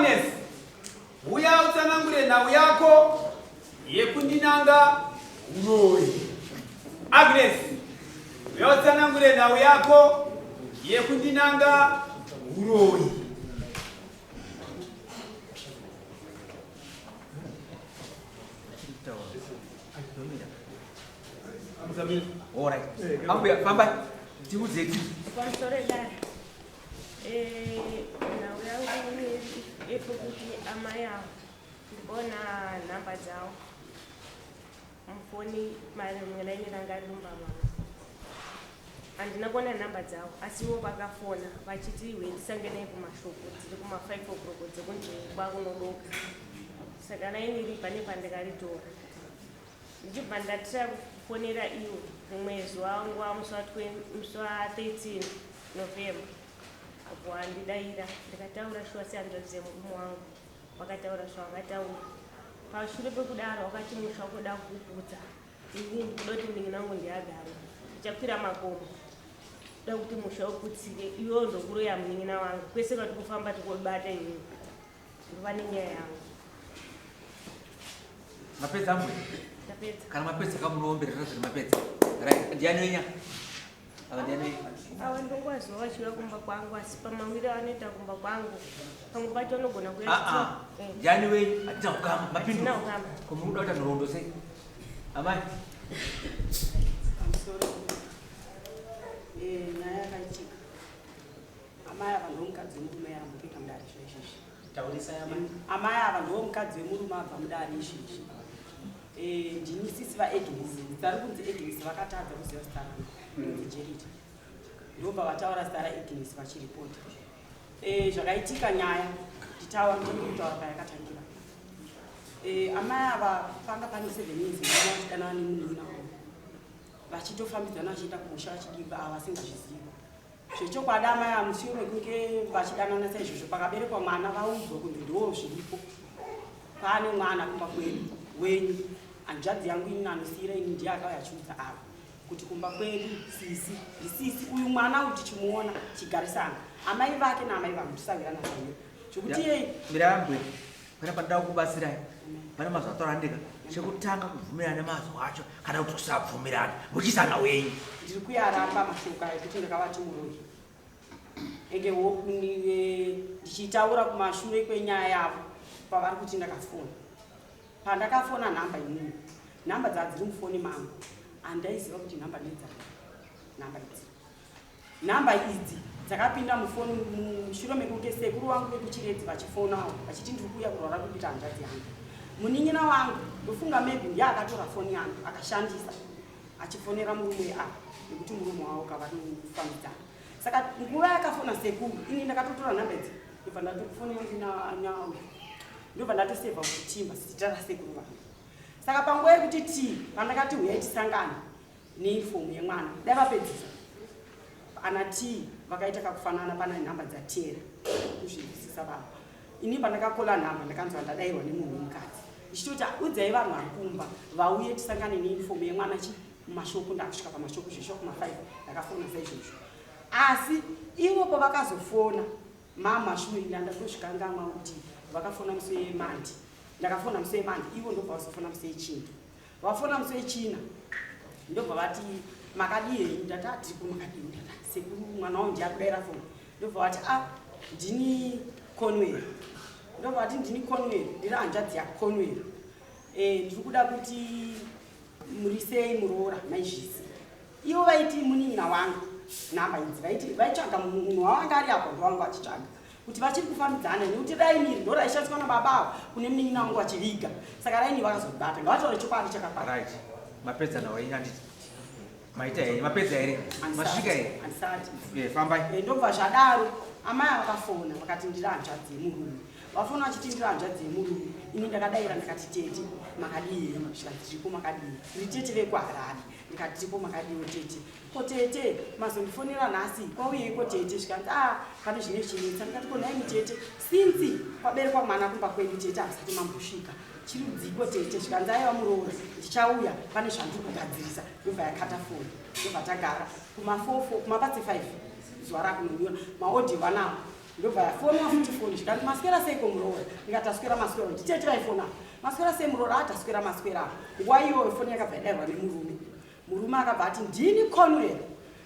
Agnes, uya utsanangure nhau yako yekundinanga uroyi. Agnes, uya utsanangure nhau yako yekundinanga uroyi. Alright. Ambuya, fambai. Tiudze ti. Pamusoro dare. Eh, nhau yangu yekuti amai avo ndikuona nhamba dzavo mufoni marimwe raini ranga riri mumba mangu. Handina kuona nhamba dzavo asi ivo vakafona vachiti iwe ndisanganei kumashoko dziri kuma 5 o'clock dzekunzi kwakunodoka. Saka raini iri pane pandakaritora. Ndichibva ndatira kufonera ivo rimwe zuva nguva musi wa 13 November apo andidaira ndikataura shuwa sehanzvadzi yemurume wangu vakataura zvavakataura. Pashure pekudaro wakati musha wakuda kukuputsa ini ndikuda kuti munin'ina wangu ndiagare ndichakwira makomo kuda kuti musha uputsike iwewo ndokuroya munin'ina wangu kwese kwatikufamba tikubata iwewe ndova nenyaya yangu. Mapedza mbuya? Ndapedza. Kana mapedza kamunoomberera zviri mapedza. Right, ndiani wenya? Ava ndiani wenya? Ava ndongovaziva vachiuya kumba kwangu asi pamawiro avanoita kumba kwangu pamwe pacho anogona kuuya Ah ah. Eh. Ndiani wenyu? Hatina ukama. Mapindu. Hatina ukama. Ko muri kuda kuita nhoroondo sei? Amai. Pamusoro. Eh, nyaya yakaitika. Amai ava ndivo mukadzi wemurume yamupinda mudare zvaizvizvi. Taurisai amai. Amai ava ndivo mukadzi wemurume abva mudare izvezvi. Eh, ndini sisi vaAgnes. Zita rikunzi Agnes vakatadza kuziva zita rangu. Ndinonzi Jerita. Ndobva vataura zita raAgnes vachiripota. Eh, zvakaitika nyaya nditaura ndiri kutaura payakatangira. Eh, amai ava panga pane 7 years vanga vachidanana nemunin'ina wavo. Vachitofambidzana vachienda kumusha vachidii ava vasingazvizivi. Zvechokwadi amai ava mushure mekunge vachidanana saizvozvo pakaberekwa mwana vaudzwa kunzi ndoo zviripo pane mwana kumba kwedu wenyu hanzvadzi yangu ini anosiira ini ndiye akauya achiudza ava kuti kumba kwedu sisi ndisisi uyu mwana uyu tichimuona chigarisana amai vake naamai vangu tisawirana zvayo zvekuti yei Mirambwe pane pandida kukubatsirai pane mazwi ataura ndega chekutanga kubvumirana nemazwi acho kana kuti kusabvumirana muchisana wenyu ndiri kuyaramba mashoko ayo ekuti ndakavati muroyi ende eh, ndichitaura kumashure kwenyaya yavo pavari kuti ndakafona pandakafona nhamba inini nhamba dzadziri mufoni mangu handaiziva kuti nhamba ndedzani nhamba idzi Nhamba idzi dzakapinda mufoni mushure mekunge sekuru vangu vekuChiredzi vachifonawo vachiti ndiri kuuya kurwara kuri kuita hanzvadzi yangu. Munin'ina wangu ndofunga maybe ndiye akatora foni yangu akashandisa achifonera murume apa nekuti murume wavo kavanofambidzana. Saka nguva yakafona sekuru ini ndakatotora nhamba idzi ndobva ndatofoni yangu nyawe ndobva ndatosevha kutimba zita rasekuru vangu. Saka panguva yekuti tii pandakati huyai tisangane neuniform yemwana dai vapedzisa ana T vakaita kakufanana pana nhamba dzatera kuzvinzwisisa baba ini pandakakola nhamba ndakanzwa ndadairwa nemunhu wemukadzi ndichitoti udzai vanhu vari kumba vauye tisangane neuniform yemwana chi mumashoko ndakusvika pamashoko zveshuwa kuma 5 ndakafona saizvozvo asi ivo pavakazofona mama shuwa ndandatozvikangamwa kuti vakafona musi wemandi ndakafona musi wemandi ivo ndobva vazofona musi wechina Vafona musi wechina ndobva vati makadii henyu ndati atiko makadii ndati sekuru mwana wangu ndiye akudaira foni ndobva vati a ah, ndini Conwell ndobva vati ndini Conwell ndiri hanzvadzi yaConwell eh, ndiri kuda kuti murisei muroora maizvisi ivo vaiti munin'ina wangu nhamba idzi vaiti vaitsvaga munhu wawanga ari apo ndowanga vachitsvaga kuti vachiri kufambidzana nekuti raini iri ndoraishandiswa nababa ava kune munin'ina wangu vachiviga saka raini vakazobata ngavataure chokwadi chakakwana right mapedza nawo henyu handiti maita here mapedza here masvika here handisati eh, fambai eh, ndobva zvadaro amai vakafona vakati ndiri hanzvadzi yemurume vafona vachiti ndiri hanzvadzi yemurume ini ndakadaira ndikati tete makadii henyu zvikanzi tiripo makadii ndiri tete vekuharare ndikati tiripo makadiiwo tete Ko tete mazondifonera nhasi kwauyeiko tete zvikanzi ah pane zvine chinetsa ndikati ko nhaimi tete since kwaberekwa mwana kumba kwedu tete hamusati mambosvika chirudziko tete zvikanzi aiva muroora ndichauya pane zvandiri kugadzirisa ndobva yakata foni ndobva tagara kumafofo kumapatsi 5 zuva rakunonyora maodhi vanawo Ndobva yafonwa futi foni zvikanzi maswera seiko muroora? Ndikati taswera maswera. Nditete vaifona. Maswera sei muroora? Ah taswera maswera. Nguva iyoyo foni yakabva yadairwa nemurume. Murume akabva ati ndini Conwell.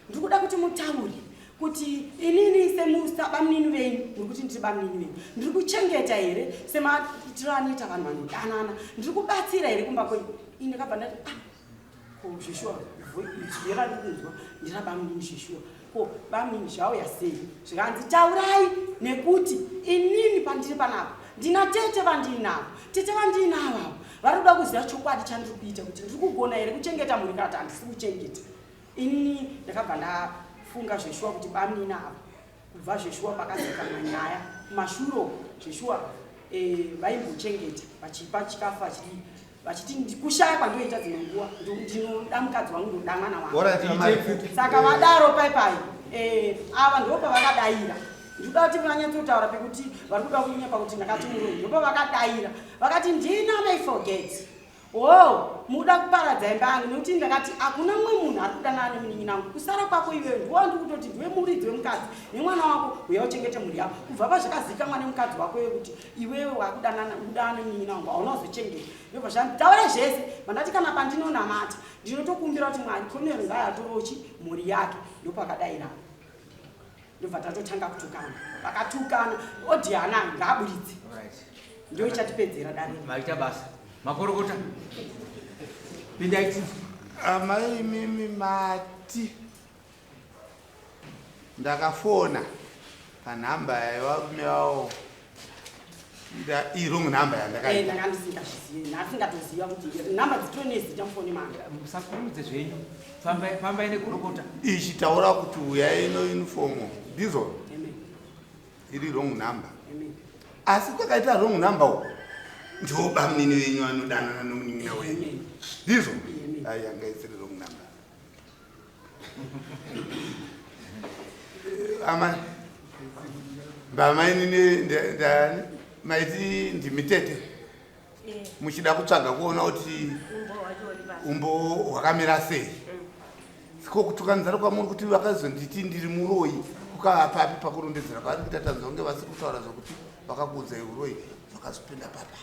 Ndiri kuda kuti mutaure kuti inini semusa bamunini venyu muri kuti ndiri bamunini venyu ndiri kuchengeta here semaitiro anoita vanhu vanodanana ndiri kubatsira here kumba kwenyu ini ndakabva ndati ah ko zveshuwa izwi randiri kunzwa ndirabamunini zveshuwa ko bamunini zvauya sei zvikanzi taurai nekuti inini pandiri panapa ndina tete vandiinavo tete vandiinavo avo vari kuda kuziva chokwadi chandiri kuita kuti ndiri kugona here kuchengeta mhuri kana kuti handisi kuchengeta inini ndakabva ndafunga zveshuwa kuti bamunini ava kubva zveshuwa pakazikanwa nyaya kumashure uko zveshuwa eh, vaimbochengeta vachipa chikafu vachidii vachiti kushaya kwandoita dzimwe nguva ndinoda mukadzi wangu ndoda mwana wangu saka vadaro pai pai eh, ava ndo pavakadaira ndikuda kuti vanyatsotaura pekuti vari kuda kunyepa kuti ndakati muroyi ndopavakadaira vakati ndina mai forget Hoo, muda kuparadza imba yangu nekuti ndakati hakuna mumwe munhu ari kudanana nemunin'ina wangu kusara kwako iwewe ndiwe wandiri kutoti ndiwe muridzi wemukadzi nemwana wako uya uchengete mhuri yako kubva pazvakazivikanwa nemukadzi wako iwe kuti iwewe wakudanana kudanana nemunin'ina wangu hauna kuzochengeta ndobva zvandi taura zvese mandati kana pandinonamata ndinotokumbira kuti mwari konero ngaayatorochi mhuri yake ndopakadaira ndobva tatotanga kutukana vakatukana odhiana ngaaburitse ndio ichatipedzera dare maita basa makorokota pindai amai imimi mati ndakafona panhamba yevarume vavo irong number yandakaita eh, ndanga ndisingazvizivi ndasingatoziva kuti number dzitori nezita mufoni mangu musakurumidze zvenyu fambai nekurokota ichitaura kuti uyai nouniform ndizvo iri wrong number asi kwakaita wrong number uko ndiwo bamunini venyu anodanana nomunin'ina wenyu ndizvo ai yanga isiri wrong number amai mbamainini ndani maiti ndimi tete eh. muchida kutsvaga kuona kuti umbo hwakamira sei mm. siko kutukanidzana kwamuri kuti vakazonditi ndiri muroyi kukava papi pakurondedzera kwavari kuita tanzwa kunge vasi kutaura zvokuti vakakuudzai uroyi zvakazopinda papa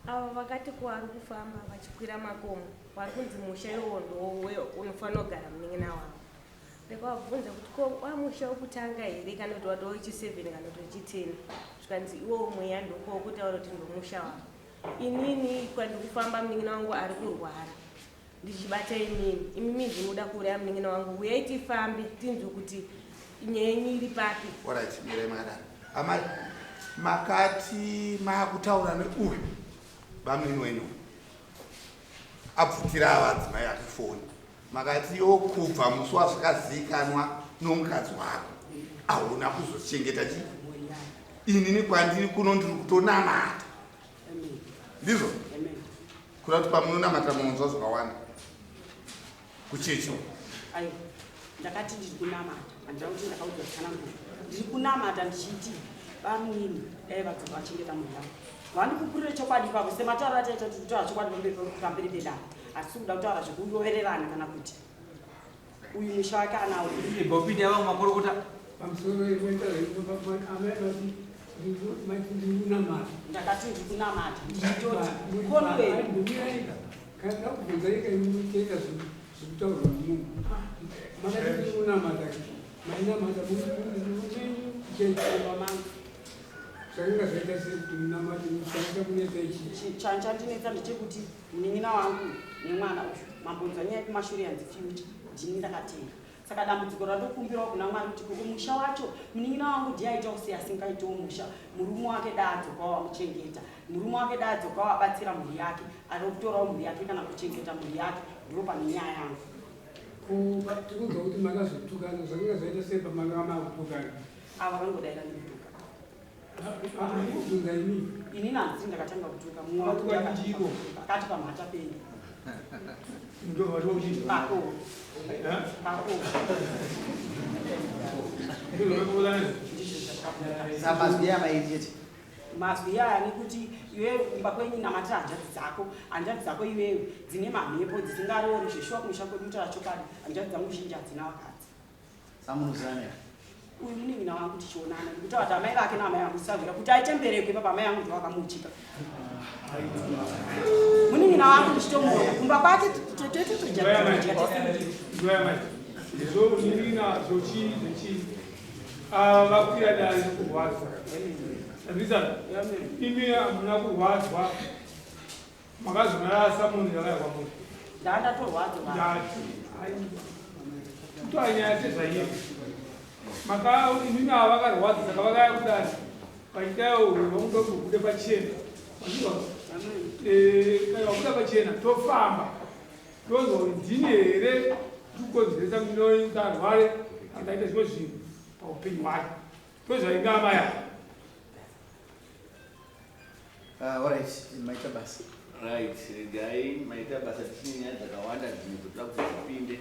Ava vakati kwaari kufamba vachikwira makomo wari kunzi musha iwowo ndowe unofanira kugara munin'ina wavo ndakavabvunza kuti ko wamusha wekutanga here kana kuti watova wechi7 kana kuti wechi10 zvikanzi iwowo mweya ndokuwa kutaura kuti ndomusha wavo inini kwandikufamba munin'ina wangu ari kurwara ndichibata imimi imimi ndinoda kuuraya munin'ina wangu huyai tifambe tinzwe kuti nyaya yenyu iri papi orit mirai makadaro amai makati makutaura neuyu bamunini wenyu abvutira ava adzimai ake foni makati yo kubva musi wazvakazivikanwa nomukadzi wako hauna kuzochengeta chi inini kwandiri kuno ndiri kutonamata ndizvo Kuda kuti pamunonamata munonzwa zvakawanda kuchechi uko. Ayo, ndakati ndiri kunamata, handina kuti ndakaudzwa tsananguro. Ndiri kunamata ndichiti bamunini dai vadzoka vachengeta mhuri yavo. Vandipupurire chokwadi ipapo sematauro ataita kuti kutaura chokwadi pamberi pedare. Hatisi kuda kutaura zvekurovererana kana kuti uyu musha wake anawo. Ibopinde ava makorokota. Pamusoro amai vati maiti ndiri kunamata. Ndakati ndiri kunamata ndichitoti konweri. Kana ndakubvunza ika imucheka zvekutaurwa nemunhu. Makati ndiri kunamata. Mainamata mumenyu kuchaiomba mangu. Zvakanga zvaita sei kuti munamate musaita kunetsa ichi? Chandinetsa ndechekuti Munin'ina wangu nemwana uyu mambonzwa nyaya yekumashure yanzi future ndini ndakatenga saka dambudziko randokumbirawo kuna mwari kuti koko musha wacho munin'ina wangu ndiye aitawo sei asingaitewo musha murume wake daadzokawo amuchengeta murume wake daadzokawo abatsira mhuri yake anokutorawo mhuri yake kana kuchengeta mhuri yake ndo pane nyaya yangu tikunzwa kuti makazotukana zvakanga zvaita sei pamanga makutukana ava vangodaira ndikutuka Kubvunza ini. Ini nanzi ndakatanga kutuka mumwe wangu akati pamhata penyu. Pako. Pako. Samazwi amairi chete. Mazwi aya nekuti iwewe kumba kwenyu namatira hanzvadzi dzako hanzvadzi dzako iwewe dzine mamhepo dzisingaroori zveshuwa kumusha kwedu kutaura chokwadi hanzvadzi dzangu zhinji hadzina vakadzi. Samunozivana here? Uyu munin'ina wangu tichionana ndikutaura kuti amai vake naamai vangu sahwira kuti aite mbereko ipapa amai vangu ndovakamuchika. Munin'ina wangu ndichitomuona kumba kwake tete todya tese. Izvo munin'ina zvochii zvechii vakwira dare nekurwadzwa. Andisa imi hamuna kurwadzwa makazonarasa munhu yakaya kwamuri. Ndandatorwadzwa. Ndati kutoa nyaya sezvairi. Maka imimi ava vakarwadza saka vakaya kudare vachitayo vamuda kuti ubude pachena. Wazviwa? Eh, kana wabuda pachena tofamba. Tonzwa kuti ndini here ndikukonzeresa munoi kuti arware akaita zvimwe zvinhu paupenyu hwake. Ndozvainga amai ava. Ah, alright, maita basa. Right, regai maita basa tichine nyaya dzakawanda dzimwe dzotoda kuti dzipinde.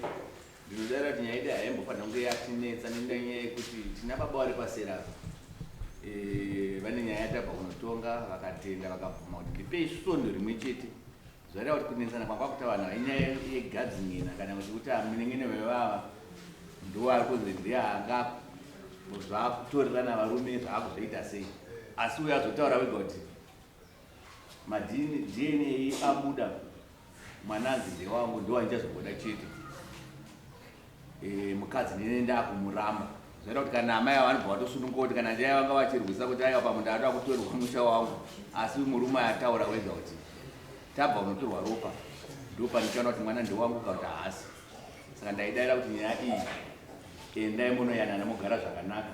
Ndinodaira kuti nyaya yedu haimbofanira kunge yatinetsa nenyaya yekuti tina baba vari paseri apa. Eh, vane nyaya yatabva kunotonga vakatenda vakabvuma kuti ndipei svondo rimwe chete. Zvareva kuti kunetsana kwanga kwakuita vanhu ava inyaya yegadzingina kana kuti kuti amunengene vevava ndiwo ari kunzi ndiye anga zvakutorerana varume zvaakuzoita sei asi uyo azotaura wega kuti maDNA abuda mwana anzi ndewangu ndowandichazogoda chete e, mukadzi nene ndakumuramba zvaita kuti kana amai ava vanobva vatosununguka kuti kana ndiyai vanga vachirwisa kuti aiwa pamwe ndaada kutorerwa musha wangu asi murume ataura wega kuti tabva unotorwa ropa ndopanichaona kuti mwana ndewangu kana kuti haasi saka ndaidaira kuti nyaya iyi endai munoyanana mogara zvakanaka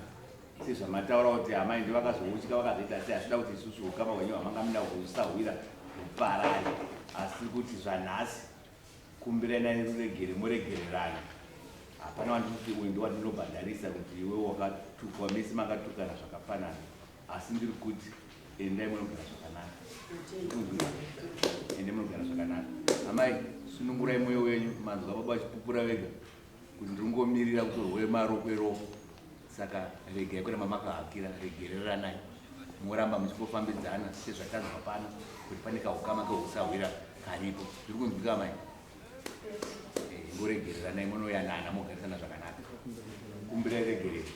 sezvamataura kuti amai ndi vakazoutya vakazoita sei asida kuti isusu ukama hwenyu hwamanga muda kusahwira huparare asi kuti zvanhasi kumbiranai ruregere moregererana hapana wandikuti uyu ndowandinobhadharisa kuti iwe wakatukwa mese makatukana zvakafanana asi ndiri kuti endai munogara zvakanaka endai munogara zvakanaka amai sunungurai mwoyo wenyu manzwa baba vachipupura vega kuti ndiri kungomirira kutorwe marokwe roko saka regai kuramba makahakira regereranai moramba muchingofambidzana sezvatanzwa pano kuti pane kahukama kehusahwira karipo zviri kunzwika amai eh, ngoregereranai munoyanana mogarisana zvakanaka kumbirai regerero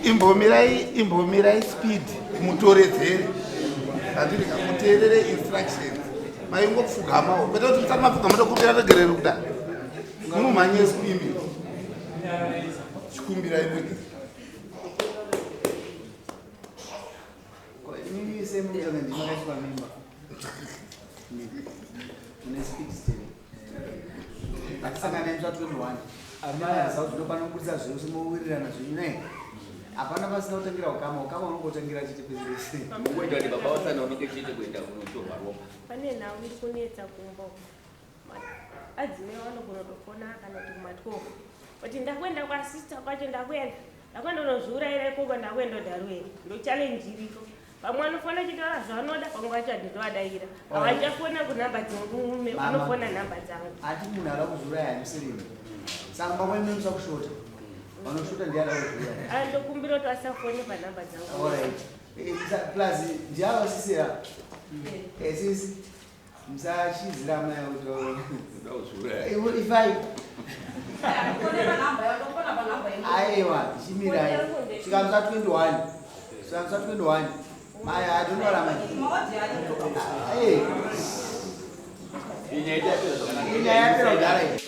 Imbomirai, imbomirai speed mutoredzere. Handiti muteerere instructions. Maingopfugamawo. Kwete kuti musati mapfugama tokumbira regerero kudai. Mumhanye imi. Chikumbirai regerero. Imimi semurume ndimakaiswa mimba. Mune speed still. Ngatisangane musi wa 21. Amai aziva kuti ndopano kubudisa zvose mowirirana zvenyu ne. Hapana pasina kutangira ukama, ukama unongotangira chete pese pese. Mungoita kuti baba vasanonoke chete kuenda kunotorwa ropa. Pane nhau iri kunetsa kumba uko. Adzimai vanogona kutofona kana kuti kuma 12 kuti ndakuenda kwasister kwacho ndakuenda ndakuenda unozviurayira ikoko ndakuenda udarweni ndo challenge iriko vamwe vanofona chitaura zvavanoda vamwe vacho handizovadaira havachafona kunhamba dzemurume vanofona nhamba dzangu ati munhu ada kuzviuraya hamusirimi saka mba kwenyu musa kushota vanoshota ndiye ada kuzviuraya ah, ndokumbira kuti vasafone panhamba dzangu alright eh, plus ndiavo sisira eh, sisi Musachizira amai kuti ifai. Aiwa, chimirai. Svika musa 21. Svika musa 21. Mai adonora mai. Eh. Inyaya yapera kudhara iyi.